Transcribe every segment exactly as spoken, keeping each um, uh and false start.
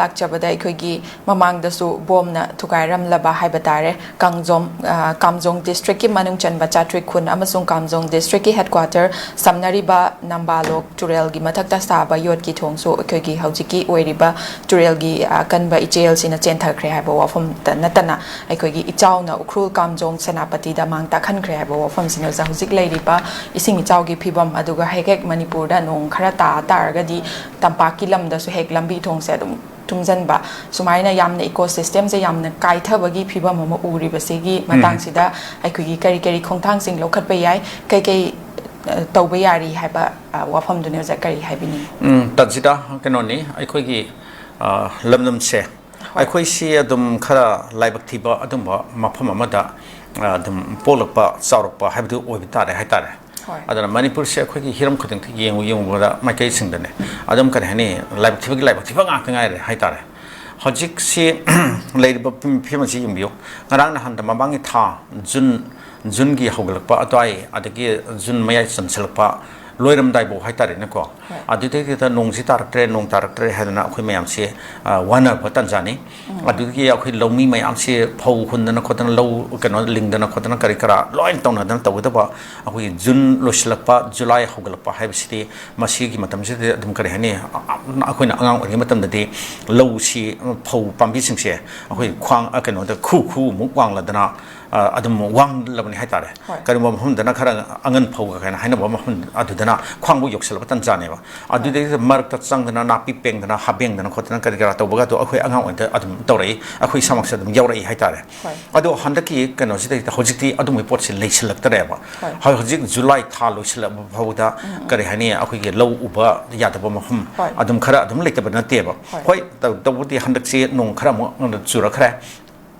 ꯂꯥꯛꯆꯕꯗ ꯑꯩꯈꯣꯏꯒꯤ ꯃꯃꯥꯡꯗꯁꯨ ꯕꯣꯝꯅ ꯊꯨꯒꯥꯏꯔꯝꯂꯕ ꯍꯥꯏꯕ ꯇꯥꯔꯦ꯫ ꯀꯥꯡꯖꯣꯝ, ꯑ, ꯀꯥꯝꯖꯣꯡ district ꯀꯤ ꯃꯅꯨꯡ ꯆꯟꯕ ꯆꯥꯇ꯭ꯔꯤꯛ ꯈꯨꯟ ꯑꯃꯁꯨꯡ ꯀꯥꯝꯖꯣꯡ district ꯀꯤ headquarter ꯁꯝꯅꯔꯤꯕ ꯅꯝꯕꯥꯂꯣꯛ ꯇꯨꯔꯦꯜꯒꯤ ꯃꯊꯛꯇ ꯁꯥꯕ ꯌꯣꯠꯀꯤ ꯊꯣꯡꯁꯨ ꯑꯩꯈꯣꯏꯒꯤ ꯍꯧꯖꯤꯛꯀꯤ ꯑꯣꯏꯔꯤꯕ ꯇꯨꯔꯦꯜꯒꯤ, ꯑ, ꯑꯀꯟꯕ ꯏꯆꯦꯜꯁꯤꯅ ꯆꯦꯟꯊꯈ꯭ꯔꯦ ꯍꯥꯏꯕ ꯋꯥꯐꯝꯇ ꯅꯠꯇꯅ, ꯑꯩꯈꯣꯏꯒꯤ ꯏꯆꯥꯎꯅ ꯎꯈ꯭ꯔꯨꯜ ꯀꯥꯝꯖꯣꯡ ꯁꯦꯅꯥꯄꯇꯤꯗ ꯃꯥꯡ ꯇꯥꯛꯍꯟꯈ꯭ꯔꯦ ꯍꯥꯏꯕ ꯋꯥꯐꯝꯁꯤꯅ ꯍꯧꯖꯤꯛ ꯂꯩꯔꯤꯕ ꯏꯁꯤꯡ ꯏꯆꯥꯎꯒꯤ ꯐꯤꯕꯝ, ꯑꯗꯨꯒ ꯍꯦꯛ ꯍꯦꯛ ꯃꯅꯤꯄꯨꯔꯗ ꯅꯣꯡ ꯈꯔ ꯇꯥ ꯇꯥꯔꯒꯗꯤ ꯇꯝꯄꯥꯛꯀꯤ ꯂꯝꯗꯁꯨ ꯍꯦꯛ ꯂꯝꯕꯤ ꯊꯣꯡꯁꯦ ꯑꯗꯨꯝ ꯊꯨꯝꯖꯤꯟꯕ, ꯁꯨꯃꯥꯏꯅ ꯌꯥꯝꯅ ecosystem ꯁꯦ ꯌꯥꯝꯅ ꯀꯥꯏꯊꯕꯒꯤ ꯐꯤꯕꯝ ꯑꯃ ꯎꯔꯤꯕꯁꯤꯒꯤ ꯎꯝ꯫ ꯃꯇꯥꯡꯁꯤꯗ ꯑꯩꯈꯣꯏꯒꯤ ꯀꯔꯤ ꯀꯔꯤ ꯈꯣꯡꯊꯥꯡꯁꯤꯡ ꯂꯧꯈꯠꯄ ꯌꯥꯏ, ꯀꯩ ꯀꯩ, ꯑ, ꯇꯧꯕ ꯌꯥꯔꯤ ꯍꯥꯏꯕ, ꯑ, ꯋꯥꯐꯝꯗꯨꯅꯤ ꯑꯣꯖꯥ, ꯀꯔꯤ ꯍꯥꯏꯕꯤꯅꯤꯡꯉꯤ? ꯎꯝ, ꯇꯟꯖꯤꯗꯥ, ꯀꯩꯅꯣꯅꯤ, ꯑꯩꯈꯣꯏꯒꯤ, ꯑ, ꯂꯝꯗꯝꯁꯦ, ꯍꯣꯏ꯫ ꯑꯩꯈꯣꯏꯁꯤ ꯑꯗꯨꯝ ꯈꯔ ꯂꯥꯏꯕꯛ ꯊꯤꯕ ꯑꯗꯨꯝꯕ ꯃꯐꯝ ꯑꯃꯗ, ꯑ, ꯑꯗꯨꯝ ꯄꯣꯛꯂꯛꯄ, ꯆꯥꯎꯔꯛꯄ ꯍꯥꯏꯕꯗꯨ ꯑꯣꯏꯕ ꯇꯥꯔꯦ ꯍꯥꯏꯇꯥꯔꯦ꯫ ꯍꯣꯏ꯫ ꯑꯗꯨꯅ ꯃꯅꯤꯄꯨꯔꯁꯦ ꯑꯩꯈꯣꯏꯒꯤ ꯍꯤꯔꯝ ꯈꯨꯗꯤꯡꯗ ꯌꯦꯡꯉꯨ, ꯌꯦꯡꯉꯨꯕꯗ ꯃꯥꯏꯀꯩꯁꯤꯡꯗꯅꯦ ꯑꯗꯨꯝ, ꯀꯔꯤ ꯍꯥꯏꯅꯤ, ꯂꯥꯏꯕꯛ ꯊꯤꯕꯒꯤ ꯂꯥꯏꯕꯛ ꯊꯤꯕ ꯉꯥꯛꯇ ꯉꯥꯏꯔꯦ ꯍꯥꯏꯇꯥꯔꯦ꯫ ꯍꯧꯖꯤꯛꯁꯤ ꯂꯩꯔꯤꯕ ꯐꯤꯕꯝ ꯑꯁꯤ ꯌꯦꯡꯕꯤꯌꯨ꯫ ꯉꯔꯥꯡ ꯅꯍꯥꯟꯗ ꯃꯃꯥꯡꯒꯤ ꯊꯥ ꯖꯨꯟ, ꯖꯨꯟꯒꯤ ꯍꯧꯒꯠꯂꯛꯄ ꯑꯗꯨꯋꯥꯏ, ꯑꯗꯒꯤ ꯖꯨꯟ ꯃꯌꯥꯏ ꯆꯟꯁꯤꯜꯂꯛꯄ, ꯂꯣꯏꯔꯝꯗꯥꯏꯐꯥꯎ ꯍꯥꯏꯇꯥꯔꯦꯅꯦꯀꯣ꯫ ꯍꯣꯏ꯫ ꯑꯗꯨꯗꯩꯗꯨꯗ ꯅꯣꯡꯁꯤ ꯇꯥꯔꯛꯇ꯭ꯔꯦ, ꯅꯣꯡ ꯇꯥꯔꯛꯇ꯭ꯔꯦ ꯍꯥꯏꯗꯅ ꯑꯩꯈꯣꯏ ꯃꯌꯥꯝꯁꯤ, ꯑ, ꯋꯥꯅꯕ ꯇꯥꯟꯖꯥꯅꯤ꯫ ꯎꯝ꯫ ꯑꯗꯨꯗꯒꯤ ꯑꯩꯈꯣꯏ ꯂꯧꯃꯤ ꯃꯌꯥꯝꯁꯤ ꯐꯧ ꯍꯨꯟꯗꯅ ꯈꯣꯠꯇꯅ, ꯂꯧ ꯀꯩꯅꯣ ꯂꯤꯡꯗꯅ ꯈꯣꯠꯇꯅ, ꯀꯔꯤ ꯀꯔꯥ ꯂꯣꯏꯅ ꯇꯧꯅꯗꯅ ꯇꯧꯒꯗꯕ ꯑꯩꯈꯣꯏꯒꯤ ꯖꯨꯟ ꯂꯣꯏꯁꯤꯜꯂꯛꯄ, ꯖꯨꯂꯥꯏ ꯍꯧꯒꯠꯂꯛꯄ ꯍꯥꯏꯕꯁꯤꯗꯤ, ꯃꯁꯤꯒꯤ ꯃꯇꯝꯁꯤꯗ ꯑꯗꯨꯝ, ꯀꯔꯤ ꯍꯥꯏꯅꯤ, ꯑ-, ꯑ-, ꯑꯩꯈꯣꯏꯅ ꯑꯉꯥꯡ ꯑꯣꯏꯔꯤꯉꯩ ꯃꯇꯝꯗꯗꯤ ꯂꯧꯁꯤ, ꯐꯧ ꯄꯥꯝꯕꯤꯁꯤꯡꯁꯦ ꯑꯩꯈꯣꯏ ꯈ꯭ꯋꯥꯡ, ꯑ, ꯀꯩꯅꯣꯗ ꯈꯨ ꯈꯨꯃꯨꯛ ꯋꯥꯡꯂꯗꯅ, ꯑ, ꯑꯗꯨꯝ ꯋꯥꯡꯂꯕꯅꯤ ꯍꯥꯏꯇꯥꯔꯦ꯫ ꯍꯣꯏ꯫ ꯀꯔꯤꯒꯨꯝꯕ ꯃꯐꯝꯗꯅ ꯈꯔ ꯑꯉꯟ ꯐꯧ ꯀꯥꯏꯅ ꯍꯥꯏꯅꯕ ꯃꯐꯝ ꯑꯗꯨꯗꯅ ꯈ꯭ꯋꯥꯡꯕꯨ ꯌꯧꯁꯤꯜꯂꯕ ꯇꯟꯖꯥꯅꯦꯕ꯫ ꯍꯣꯏ꯫ ꯑꯗꯨꯗꯩꯗꯨꯗ ꯃꯔꯛꯇ ꯆꯪꯗꯅ, ꯅꯥꯄꯤ ꯄꯦꯡꯗꯅ, ꯍꯥꯕꯦꯡꯗꯅ ꯈꯣꯠꯇꯅ, ꯀꯔꯤ ꯀꯔꯥ ꯇꯧꯕꯒꯗꯣ ꯑꯩꯈꯣꯏ ꯑꯉꯥꯡ ꯑꯣꯏꯔꯤꯉꯩꯗ ꯑꯗꯨꯝ ꯇꯧꯔꯛꯏ, ꯑꯩꯈꯣꯏ ꯏꯁꯥꯃꯛꯁꯨ ꯑꯗꯨꯝ ꯌꯥꯎꯔꯛꯏ ꯍꯥꯏꯇꯥꯔꯦ꯫ ꯍꯣꯏ꯫ ꯑꯗꯣ ꯍꯟꯗꯛꯀꯤ ꯀꯩꯅꯣꯁꯤꯗꯩꯗ ꯍꯧꯖꯤꯛꯇꯤ ꯑꯗꯨꯝꯕꯒꯤ ꯄꯣꯠꯁꯤ ꯂꯩꯁꯤꯜꯂꯛꯇ꯭ꯔꯦꯕ꯫ ꯍꯣꯏ꯫ ꯍꯧ-, ꯍꯧꯖꯤꯛ ꯖꯨꯂꯥꯏ ꯊꯥ ꯂꯣꯏꯁꯤꯜꯂꯛꯄ ꯐꯥꯎꯕꯗ, ꯎꯝ, ꯎꯝ꯫ ꯀꯔꯤ ꯍꯥꯏꯅꯤ, ꯑꯩꯈꯣꯏꯒꯤ ꯂꯧ ꯎꯕ ꯌꯥꯗꯕ ꯃꯐꯝ ꯍꯣꯏ꯫ ꯑꯗꯨꯝ ꯈꯔ ꯑꯗꯨꯝ ꯂꯩꯇꯕ ꯅꯠꯇꯦꯕ꯫ ꯍꯣꯏ꯫ ꯍꯣꯏ, ꯇꯧ-, ꯇꯧꯕꯗꯤ ꯍꯟꯗꯛꯁꯤ ꯅꯣꯡ ꯈꯔ ꯑꯃꯨꯛ ꯆꯨꯔꯛꯈ꯭ꯔꯦ꯫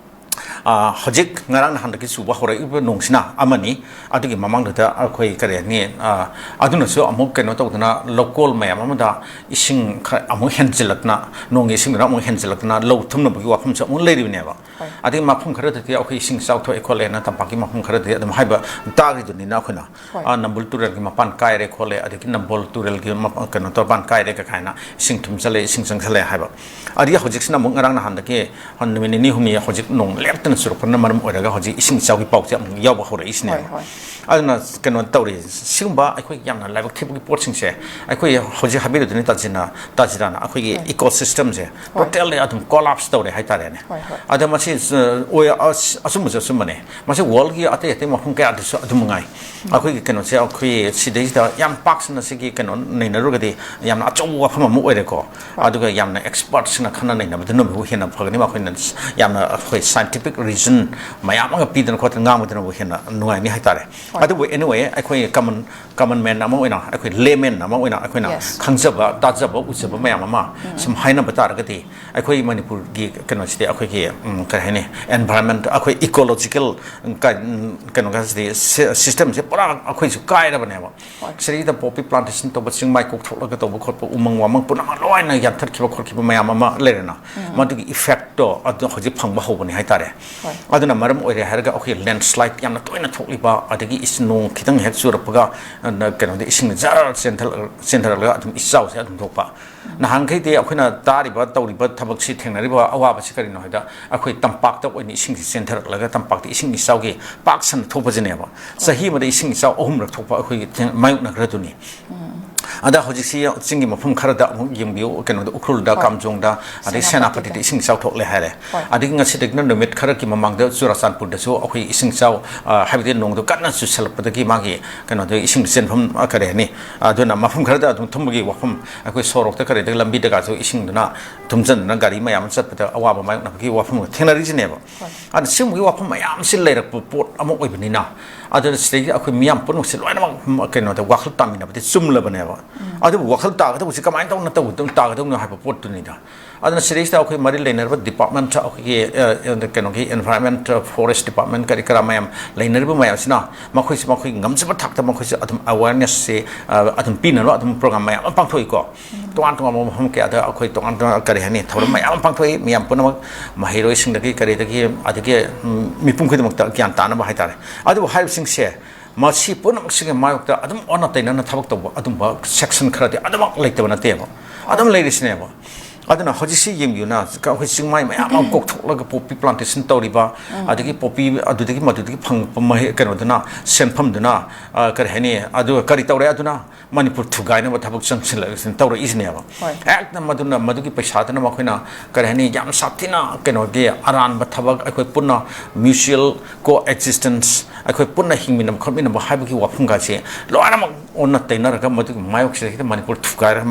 ꯑ, ꯍꯧꯖꯤꯛ ꯉꯔꯥꯡ ꯅꯍꯥꯟꯗꯒꯤ ꯆꯨꯕ ꯍꯧꯔꯛꯏꯕ ꯅꯣꯡꯁꯤꯅ ꯑꯃꯅꯤ꯫ ꯑꯗꯨꯒꯤ ꯃꯃꯥꯡꯗꯨꯗ ꯑꯩꯈꯣꯏ ꯀꯔꯤ ꯍꯥꯏꯅꯤ, ꯑ, ꯑꯗꯨꯅꯁꯨ ꯑꯃꯨꯛ ꯀꯩꯅꯣ ꯇꯧꯗꯅ ꯂꯧꯀꯣꯜ ꯃꯌꯥꯝ ꯑꯃꯗ ꯏꯁꯤꯡ ꯈꯔ ꯑꯃꯨꯛ ꯍꯦꯟꯖꯤꯜꯂꯛꯇꯅ, ꯅꯣꯡꯒꯤ ꯏꯁꯤꯡꯗꯨꯅ ꯑꯃꯨꯛ ꯍꯦꯟꯖꯤꯜꯂꯛꯇꯅ ꯂꯧ ꯊꯨꯝꯅꯕꯒꯤ ꯋꯥꯐꯝꯁꯨ ꯑꯃꯨꯛ ꯂꯩꯔꯤꯕꯅꯦꯕ꯫ ꯍꯣꯏ꯫ ꯑꯗꯒꯤ ꯃꯐꯝ ꯈꯔꯗꯗꯤ ꯑꯩꯈꯣꯏ ꯏꯁꯤꯡ ꯏꯆꯥꯎ ꯊꯣꯛꯑꯦ ꯈꯣꯠꯂꯦꯅ ꯇꯝꯄꯥꯛꯀꯤ ꯃꯐꯝ ꯈꯔꯗꯗꯤ ꯑꯗꯨꯝ ꯍꯥꯏꯕ ꯇꯥꯈ꯭ꯔꯤꯗꯨꯅꯤꯅ ꯑꯩꯈꯣꯏꯅ꯫ ꯍꯣꯏ꯫ ꯑ, ꯅꯝꯕꯨꯜ ꯇꯨꯔꯦꯜꯒꯤ ꯃꯄꯥꯟ ꯀꯥꯏꯔꯦ ꯈꯣꯠꯂꯦ, ꯑꯗꯒꯤ ꯅꯝꯕꯣꯜ ꯇꯨꯔꯦꯜꯒꯤ ꯃꯄ-, ꯀꯩꯅꯣ ꯇꯧꯔ ꯃꯄꯥꯟ ꯀꯥꯏꯔꯦ ꯀ-, ꯀꯥꯏꯅ ꯏꯁꯤꯡ ꯊꯨꯝꯖꯜꯂꯦ, ꯏꯁꯤꯡ ꯆꯪꯁꯜꯂꯦ ꯍꯥꯏꯕ꯫ ꯑꯗꯒꯤ ꯍꯧꯖꯤꯛꯁꯤꯅ ꯑꯃꯨꯛ ꯉꯔꯥꯡ ꯅꯍꯥꯟꯗꯒꯤ ꯅꯨꯃꯤꯠ ꯅꯤꯅꯤ ꯍꯨꯝꯅꯤ ꯍꯧꯖꯤꯛ ꯅꯣꯡ ꯂꯦꯞꯇꯅ ꯆꯨꯔꯛꯄꯅ ꯃꯔꯝ ꯑꯣꯏꯔꯒ ꯍꯧꯖꯤꯛ ꯏꯁꯤꯡ ꯏꯆꯥꯎꯒꯤ ꯄꯥꯎꯁꯦ ꯑꯃꯨꯛ ꯌꯥꯎꯕ ꯍꯧꯔꯛꯏꯁꯤꯅꯦꯕ꯫ ꯍꯣꯏ, ꯍꯣꯏ꯫ ꯑꯗꯨꯅ ꯀꯩꯅꯣ ꯇꯧꯔꯤ, ꯁꯤꯒꯨꯝꯕ ꯑꯩꯈꯣꯏ ꯌꯥꯝꯅ ꯂꯥꯏꯕꯛ ꯊꯤꯕꯒꯤ ꯄꯣꯠꯁꯤꯡꯁꯦ ꯑꯩꯈꯣꯏ ꯍꯧꯖꯤꯛ ꯍꯥꯏꯕꯤꯔꯨꯗꯨꯅꯤ ꯇꯥꯖꯤꯅ, ꯇꯥꯖꯤꯔꯥꯅ ꯑꯩꯈꯣꯏꯒꯤ ꯍꯣꯏ꯫ Ecosystemꯁꯦ ꯍꯣꯏ꯫ Totally ꯑꯗꯨꯝ collapse ꯇꯧꯔꯦ ꯍꯥꯏꯇꯥꯔꯦꯅꯦ꯫ ꯍꯣꯏ, ꯍꯣꯏ꯫ ꯑꯗ ꯃꯁꯤ, ꯑ, ꯑꯣꯏ-, ꯑꯁ-, ꯑꯆꯨꯝꯕꯁꯨ ꯑꯆꯨꯝꯕꯅꯦ꯫ ꯃꯁꯤ worldꯒꯤ ꯑꯇꯩ ꯑꯇꯩ ꯃꯐꯝ ꯀꯌꯥꯗꯁꯨ ꯑꯗꯨꯝ ꯃꯉꯥꯏ꯫ ꯎꯝ꯫ ꯑꯩꯈꯣꯏꯒꯤ ꯀꯩꯅꯣꯁꯦ, ꯑꯩꯈꯣꯏ ꯁꯤꯗꯩꯁꯤꯗ ꯌꯥꯝ ꯄꯥꯛ ꯁꯟꯅ ꯁꯤꯒꯤ ꯀꯩꯅꯣ ꯅꯩꯅꯔꯨꯔꯒꯗꯤ ꯌꯥꯝꯅ ꯑꯆꯧꯕ ꯋꯥꯐꯝ ꯑꯃ ꯑꯣꯏꯔꯦꯀꯣ꯫ ꯍꯣꯏ꯫ ꯑꯗꯨꯒ ꯌꯥꯝꯅ expertꯁꯤꯡꯅ ꯈꯟꯅ ꯅꯩꯅꯕꯗꯨꯅꯕꯨ ꯍꯦꯟꯅ ꯐꯒꯅꯤ꯫ ꯑꯩꯈꯣꯏꯅ ꯌꯥꯝꯅ ꯑꯩꯈꯣꯏ scientific reason ꯃꯌꯥꯝ ꯑꯃ ꯄꯤꯗꯅ ꯈꯣꯠꯇꯅ ꯉꯥꯡꯕꯗꯨꯅꯕꯨ ꯍꯦꯟꯅ ꯅꯨꯡꯉꯥꯏꯅꯤ ꯍꯥꯏꯇꯥꯔꯦ꯫ ꯍꯣꯏ꯫ ꯑꯗꯨꯕꯨ anyway, ꯑꯩꯈꯣꯏ common, common man ꯑꯃ ꯑꯣꯏꯅ, ꯑꯩꯈꯣꯏ layman ꯑꯃ ꯑꯣꯏꯅ ꯑꯩꯈꯣꯏꯅ Yes. ꯈꯪꯖꯕ, ꯇꯥꯖꯕ, ꯎꯖꯕ ꯃꯌꯥꯝ ꯑꯃ ꯎꯝ꯫ ꯁꯨꯝ ꯍꯥꯏꯅꯕ ꯇꯥꯔꯒꯗꯤ, ꯑꯩꯈꯣꯏ ꯃꯅꯤꯄꯨꯔꯒꯤ ꯀꯩꯅꯣꯁꯤꯗꯤ ꯑꯩꯈꯣꯏꯒꯤ, ꯎꯝ, ꯀꯔꯤ ꯍꯥꯏꯅꯤ, environment, ꯑꯩꯈꯣꯏ ecological, ꯎꯝ, ꯀ-, ꯎꯝ, ꯀꯩꯅꯣ ꯁꯤꯗꯤ, ꯁꯤ-, systemꯁꯦ ꯄꯨꯔꯥ ꯑꯩꯈꯣꯏꯁꯨ ꯀꯥꯏꯔꯕꯅꯦꯕ꯫ ꯍꯣꯏ꯫ ꯁꯤꯗꯩꯗ poppy plantation ꯇꯧꯕ, ꯆꯤꯡꯃꯥꯏ ꯀꯣꯛꯊꯣꯛꯂꯒ ꯇꯧꯕ ꯈꯣꯠꯄ, ꯎꯃꯪ ꯋꯥꯃꯪ ꯄꯨꯝꯅꯃꯛ ꯂꯣꯏꯅ ꯌꯥꯟꯊꯠꯈꯤꯕ ꯈꯣꯠꯈꯤꯕ ꯃꯌꯥꯝ ꯑꯃ ꯂꯩꯔꯦꯅ, ꯎꯝ꯫ ꯃꯗꯨꯒꯤ effectꯇꯣ ꯑꯗꯨ ꯍꯧꯖꯤꯛ ꯐꯪꯕ ꯍꯧꯕꯅꯤ ꯍꯥꯏꯇꯥꯔꯦ꯫ ꯍꯣꯏ꯫ ꯑꯗꯨꯅ ꯃꯔꯝ ꯑꯣꯏꯔꯦ ꯍꯥꯏꯔꯒ ꯑꯩꯈꯣꯏ landslide ꯌꯥꯝꯅ ꯇꯣꯏꯅ ꯊꯣꯛꯂꯤꯕ, ꯑꯗꯒꯤ ꯏꯁ-, ꯅꯣꯡ ꯈꯤꯇꯪ ꯍꯦꯛ ꯆꯨꯔꯛꯄꯒ, ꯑ, ꯀꯩꯅꯣꯗ ꯏꯁꯤꯡ ꯖꯔ ꯆꯦꯟꯊꯔꯛ-, ꯆꯦꯟꯊꯔꯛꯂꯒ ꯑꯗꯨꯝ ꯏꯆꯥꯎꯁꯦ ꯑꯗꯨꯝ ꯊꯣꯛꯄ꯫ ꯅꯍꯥꯟꯈꯩꯗꯤ ꯑꯩꯈꯣꯏꯅ ꯇꯥꯔꯤꯕ, ꯇꯧꯔꯤꯕ ꯊꯕꯛꯁꯤ, ꯊꯦꯡꯅꯔꯤꯕ ꯑꯋꯥꯕꯁꯤ ꯀꯔꯤꯅꯣ ꯍꯥꯏꯗ, ꯑꯩꯈꯣꯏ ꯇꯝꯄꯥꯛꯇ ꯑꯣꯏꯅ ꯏꯁꯤꯡꯁꯤ ꯆꯦꯟꯊꯔꯛꯂꯒ ꯇꯝꯄꯥꯛꯇ ꯏꯁꯤꯡ ꯏꯆꯥꯎꯒꯤ ꯄꯥꯛ ꯁꯟꯅ ꯊꯣꯛꯄꯁꯤꯅꯦꯕ꯫ ꯆꯍꯤ ꯑꯃꯗ ꯏꯁꯤꯡ ꯏꯆꯥꯎ ꯑꯍꯨꯝꯂꯛ ꯊꯣꯛꯄ ꯑꯩꯈꯣꯏꯒꯤ ꯊꯦꯡ-, ꯃꯥꯌꯣꯛꯅꯈ꯭ꯔꯗꯨꯅꯤ꯫ ꯎꯝ꯫ ꯑꯗ ꯍꯧꯖꯤꯛꯁꯤ ꯆꯤꯡꯒꯤ ꯃꯐꯝ ꯈꯔꯗ ꯑꯃꯨꯛ ꯌꯦꯡꯕꯤꯌꯨ, ꯀꯩꯅꯣꯗ, ꯎꯈ꯭ꯔꯨꯜꯗ, ꯍꯣꯏ꯫ ꯀꯥꯝꯖꯣꯡꯗ, ꯑꯗꯩ ꯁꯦꯅꯥꯄꯇꯤꯗ꯫ ꯁꯦꯅꯥꯄꯇꯤꯗ ꯏꯁꯤꯡ ꯏꯆꯥꯎ ꯊꯣꯛꯂꯦ ꯍꯥꯏꯔꯦ꯫ ꯍꯣꯏ꯫ ꯑꯗꯒꯤ ꯉꯁꯤꯗꯒꯤꯅ ꯅꯨꯃꯤꯠ ꯈꯔꯒꯤ ꯃꯃꯥꯡꯗ ꯆꯨꯔꯥꯆꯥꯟꯄꯨꯔꯗꯁꯨ ꯑꯩꯈꯣꯏ ꯏꯁꯤꯡ ꯏꯆꯥꯎ, ꯑ, ꯍꯥꯏꯕꯗꯤ ꯅꯣꯡꯗꯣ ꯀꯟꯅ ꯆꯨꯁꯜꯂꯛꯄꯗꯒꯤ ꯃꯥꯒꯤ ꯀꯩꯅꯣꯗꯣ ꯏꯁꯤꯡ ꯆꯦꯟꯐꯝ, ꯑ, ꯀꯔꯤ ꯍꯥꯏꯅꯤ, ꯑꯗꯨꯅ ꯃꯐꯝ ꯈꯔꯗ ꯑꯗꯨꯝ ꯊꯨꯝꯕꯒꯤ ꯋꯥꯐꯝ, ꯑꯩꯈꯣꯏ ꯁꯣꯔꯣꯛꯇ ꯀꯔꯤꯗ ꯂꯝꯕꯤꯗꯒꯁꯨ ꯏꯁꯤꯡꯗꯨꯅ ꯊꯨꯝꯖꯟꯗꯨꯅ ꯒꯥꯔꯤ ꯃꯌꯥꯝ ꯑꯃ ꯆꯠꯄꯗ ꯑꯋꯥꯕ ꯃꯥꯌꯣꯛꯅꯕꯒꯤ ꯋꯥꯐꯝ ꯊꯦꯡꯅꯔꯤꯁꯤꯅꯦꯕ꯫ ꯍꯣꯏ꯫ ꯑꯗꯨꯅ ꯁꯤꯒꯨꯝꯕꯒꯤ ꯋꯥꯐꯝ ꯃꯌꯥꯝꯁꯤ ꯂꯩꯔꯛꯄ ꯄꯣꯠ ꯑꯃ ꯑꯣꯏꯕꯅꯤꯅ, ꯑꯗꯨꯅ ꯁꯤꯗꯩꯗ ꯑꯩꯈꯣꯏ ꯃꯤꯌꯥꯝ ꯄꯨꯝꯅꯃꯛꯁꯦ ꯂꯣꯏꯅꯃꯛ ꯀꯩꯅꯣꯗ ꯋꯥꯈꯜ ꯇꯥꯃꯤꯟꯅꯕꯗꯤ ꯆꯨꯝꯂꯕꯅꯦꯕ꯫ ꯑꯗꯨꯕꯨ ꯋꯥꯈꯜ ꯇꯥꯒꯗꯧꯕꯁꯤ ꯀꯃꯥꯏꯅ ꯇꯧꯅ ꯇꯧꯒꯗꯧ ꯇꯥꯒꯗꯧꯅꯣ ꯍꯥꯏꯕ ꯄꯣꯠꯇꯨꯅꯤꯗ꯫ ꯑꯗꯨꯅ ꯁꯤꯗꯩꯁꯤꯗ ꯑꯩꯈꯣꯏ ꯃꯔꯤ ꯂꯩꯅꯔꯕ ꯗꯤꯄꯥꯔꯠꯃꯦꯟꯠ, ꯑꯩꯈꯣꯏꯒꯤ ꯑ, ꯀꯩꯅꯣꯒꯤ ꯏꯟꯚꯥꯏꯔꯣꯟꯃꯦꯟꯠ, ꯐꯣꯔꯦꯁ꯭ꯠ ꯗꯤꯄꯥꯔꯠꯃꯦꯟꯠ, ꯀꯔꯤ ꯀꯔꯥ ꯃꯌꯥꯝ ꯂꯩꯅꯔꯤꯕ ꯃꯌꯥꯝꯁꯤꯅ ꯃꯈꯣꯏꯁꯨ ꯃꯈꯣꯏ ꯉꯝꯖꯕ ꯊꯥꯛꯇ ꯃꯈꯣꯏꯁꯨ ꯑꯗꯨꯝ ꯑꯋꯦꯔꯅꯦꯁꯁꯦ, ꯑ, ꯑꯗꯨꯝ ꯄꯤꯅꯕ ꯑꯗꯨꯝ ꯄ꯭ꯔꯣꯒ꯭ꯔꯥꯝ ꯃꯌꯥꯝ ꯑꯃ ꯄꯥꯡꯊꯣꯛꯏꯀꯣ꯫ ꯇꯣꯉꯥꯟ ꯇꯣꯉꯥꯟꯕ ꯃꯐꯝ ꯀꯌꯥꯗ ꯑꯩꯈꯣꯏ ꯇꯣꯉꯥꯟ ꯇꯣꯉꯥꯟ, ꯀꯔꯤ ꯍꯥꯏꯅꯤ, ꯊꯧꯔꯝ ꯃꯌꯥꯝ ꯑꯃ ꯄꯥꯡꯊꯣꯛꯏ꯫ ꯃꯤꯌꯥꯝ ꯄꯨꯝꯅꯃꯛ, ꯃꯍꯩꯔꯣꯏꯁꯤꯡꯗꯒꯤ ꯀꯔꯤꯗꯒꯤ, ꯑꯗꯒꯤ, ꯎꯝ, ꯃꯤꯄꯨꯝ ꯈꯨꯗꯤꯡꯃꯛꯇ ꯒ꯭ꯌꯥꯟ ꯇꯥꯅꯕ ꯍꯥꯏꯇꯥꯔꯦ꯫ ꯑꯗꯨꯕꯨ ꯍꯥꯏꯔꯤꯕꯁꯤꯡꯁꯦ, ꯃꯁꯤ ꯄꯨꯝꯅꯃꯛꯁꯤꯒꯤ ꯃꯥꯌꯣꯛꯇ ꯑꯗꯨꯝ ꯑꯣꯟꯅ ꯇꯩꯅꯅ ꯊꯕꯛ ꯇꯧꯕ ꯑꯗꯨꯝꯕ ꯁꯦꯛꯁꯟ ꯈꯔꯗꯤ ꯑꯗꯨꯃꯛ ꯂꯩꯇꯕ ꯅꯠꯇꯦꯕ, ꯑꯗꯨꯝ ꯂꯩꯔꯤꯁꯤꯅꯦꯕ꯫ ꯑꯗꯨꯅ ꯍꯧꯖꯤꯛꯁꯤ ꯌꯦꯡꯕꯤꯌꯨꯅ, ꯑꯩꯈꯣꯏ ꯆꯤꯡꯃꯥꯏ ꯃꯌꯥꯝ ꯑꯃ ꯀꯣꯛꯊꯣꯛꯂꯒ ꯄꯣꯄꯤ ꯄ꯭ꯂꯥꯟꯇꯦꯁꯟ ꯇꯧꯔꯤꯕ, ꯑꯗꯒꯤ ꯄꯣꯄꯤ ꯑꯗꯨꯗꯒꯤ ꯃꯗꯨꯗꯒꯤ ꯐꯪꯕ ꯃꯍꯩ, ꯀꯩꯅꯣꯗꯨꯅ, ꯁꯦꯟꯐꯝꯗꯨꯅ, ꯑ, ꯀꯔꯤ ꯍꯥꯏꯅꯤ, ꯑꯗꯨꯒ ꯀꯔꯤ ꯇꯧꯔꯦ? ꯑꯗꯨꯅ ꯃꯅꯤꯄꯨꯔ ꯊꯨꯒꯥꯏꯅꯕ ꯊꯕꯛ ꯆꯪꯁꯤꯜꯂꯛ-, ꯇꯧꯔꯛꯏꯁꯤꯅꯦꯕ꯫ ꯍꯣꯏ꯫ ꯍꯦꯛꯇ ꯃꯗꯨꯅ, ꯃꯗꯨꯒꯤ ꯄꯩꯁꯥꯗꯨꯅ ꯃꯈꯣꯏꯅ, ꯀꯔꯤ ꯍꯥꯏꯅꯤ, ꯌꯥꯝ ꯁꯥꯊꯤꯅ ꯀꯩꯅꯣꯒꯤ ꯑꯔꯥꯟꯕ ꯊꯕꯛ, ꯑꯩꯈꯣꯏ ꯄꯨꯟꯅ mutual co-existence, ꯑꯩꯈꯣꯏ ꯄꯨꯟꯅ ꯍꯤꯡꯃꯤꯟꯅꯕ ꯈꯣꯠꯃꯤꯟꯅꯕ ꯍꯥꯏꯕꯒꯤ ꯋꯥꯐꯝꯒꯥꯁꯦ ꯂꯣꯏꯅꯃꯛ ꯑꯣꯟꯅ ꯇꯩꯅꯔꯒ ꯃꯗꯨꯒꯤ ꯃꯥꯌꯣꯛꯁꯤꯗ ꯃꯅꯤꯄꯨꯔ ꯊꯨꯒꯥꯏꯔꯒ